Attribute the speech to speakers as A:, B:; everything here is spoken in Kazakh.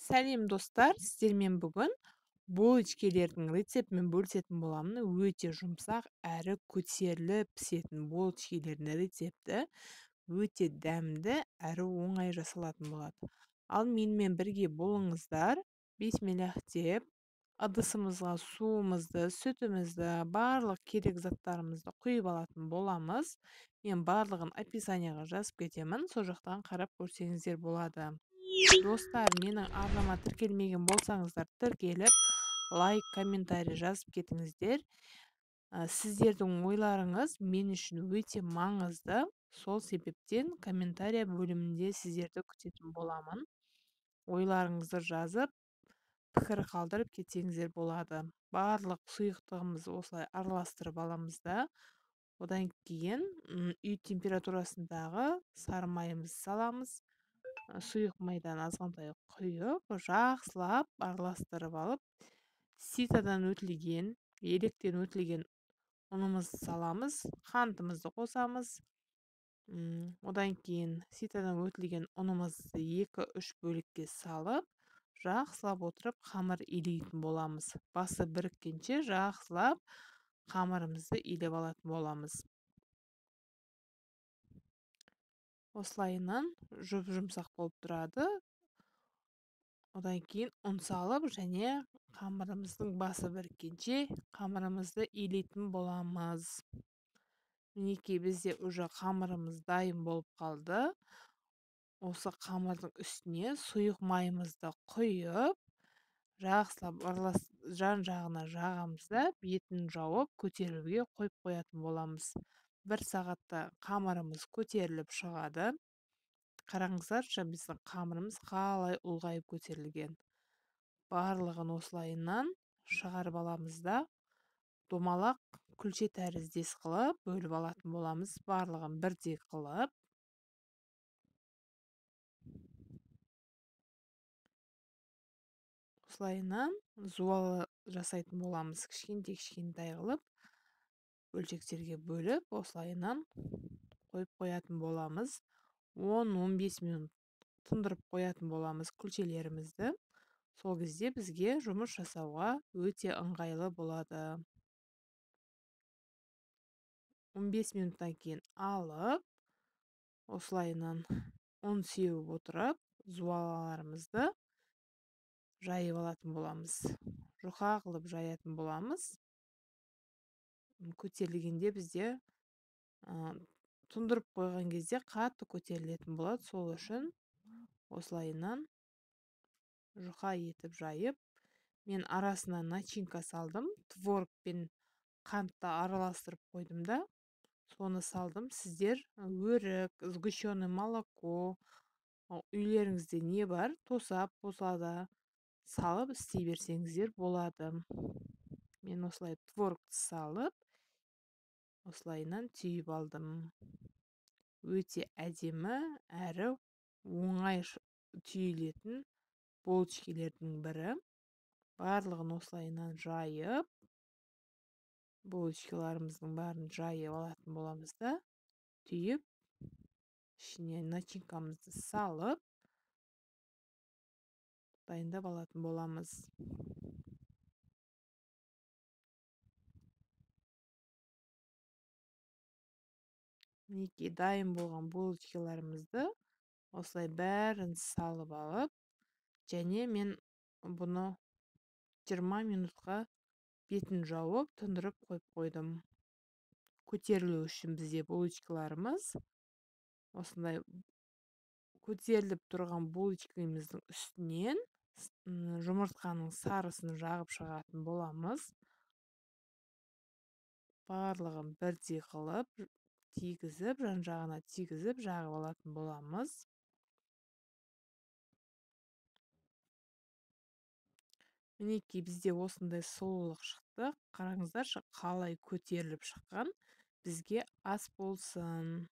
A: Сәлем достар, сіздермен бүгін булочкелердің рецептімен бөлісетін боламын. Өте жұмсақ әрі көтеріліп пісетін булочкелердің рецепті өте дәмді әрі оңай жасалатын болады. Ал менімен бірге болыңыздар. Бисмиллах деп ыдысымызға суымызды, сүтімізді, барлық керек заттарымызды құйып алатын боламыз. Мен барлығын описанияға жазып кетемін, сол жақтан қарап көрсеңіздер болады. Достар, менің арнама тіркелмеген болсаңыздар, тіркеліп, лайк, комментарий жазып кетіңіздер. Сіздердің ойларыңыз мен үшін өте маңызды. Сол себептен комментария бөлімінде сіздерді күтетін боламын. Ойларыңызды жазып, пікір қалдырып кетсеңіздер болады. Барлық сұйықтығымызды осылай араластырып аламыз да, одан кейін үй температурасындағы сары майымызды саламыз. Сұйық майдан азғантай құйып, жақсылап араластырып алып, ситадан өтілген, електен өтілген ұнымызды саламыз, қантымызды қосамыз. Одан кейін ситадан өтілген ұнымызды 2-3 бөлікке салып, жақсылап отырып қамыр илейтін боламыз. Басы біріккенше жақсылап қамырымызды илеп алатын боламыз. Осылайынан жұп-жұмсақ болып тұрады. Одан кейін ұн салып және қамырымыздың басы біріккенше қамырымызды илейтін боламыз. Мінекей бізде уже қамырымыз дайын болып қалды. Осы қамырдың үстіне сұйық майымызды құйып, жақсылап жан-жағына жағамыз да, бетін жауып көтерілуге қойып қоятын боламыз. 1 сағатта қамырымыз көтеріліп шығады. Қараңыздаршы, біздің қамырымыз қалай ұлғайып көтерілген. Барлығын осылайынан шығарып аламыз да, домалақ күлше тәріздес қылып бөліп алатын боламыз. Барлығын бірдей қылып. Осылайынан зуалы жасайтын боламыз. Кішкентай-кішкентай қылып бөлшектерге бөліп, осылайынан қойып қоятын боламыз. 10-15 минут тұндырып қоятын боламыз күлшелерімізді. Сол кезде бізге жұмыс жасауға өте ыңғайлы болады. 15 минуттан кейін алып, осылайынан ұн сеуіп отырып, зуалаларымызды жайып алатын боламыз. Жұқа қылып жаятын боламыз. Көтерілгенде бізде тұндырып қойған кезде қатты көтерілетін болады. Сол үшін осылайынан жұқа етіп жайып, мен арасына начинка салдым, творог пен қантты араластырып қойдым да, соны салдым. Сіздер өрік, сгущенное молоко, үйлеріңізде не бар, тосап болса да салып істей берсеңіздер болады. Мен осылай творогты салып, осылайынан түйіп алдым. Өте әдемі әрі оңай түйілетін булочкелердің бірі. Барлығын осылайынан жайып, булочкаларымыздың барын жайып алатын боламыз да, түйіп, ішіне начинкамызды салып, дайындап алатын боламыз. Мінекей дайын болған булочкаларымызды осылай бәрін салып алып, және мен бұны 20 минутқа бетін жауып, тұндырып қойып қойдым. Көтерілу үшін бізде булочкаларымыз осындай көтеріліп тұрған булочкамыздың үстінен жұмыртқаның сарысын жағып шығатын боламыз. Барлығын бірдей қылып тигізіп, жан-жағына тигізіп жағып алатын боламыз. Мінекей бізде осындай сұлулық шықты. Қараңыздаршы, қалай көтеріліп шыққан. Бізге ас болсын.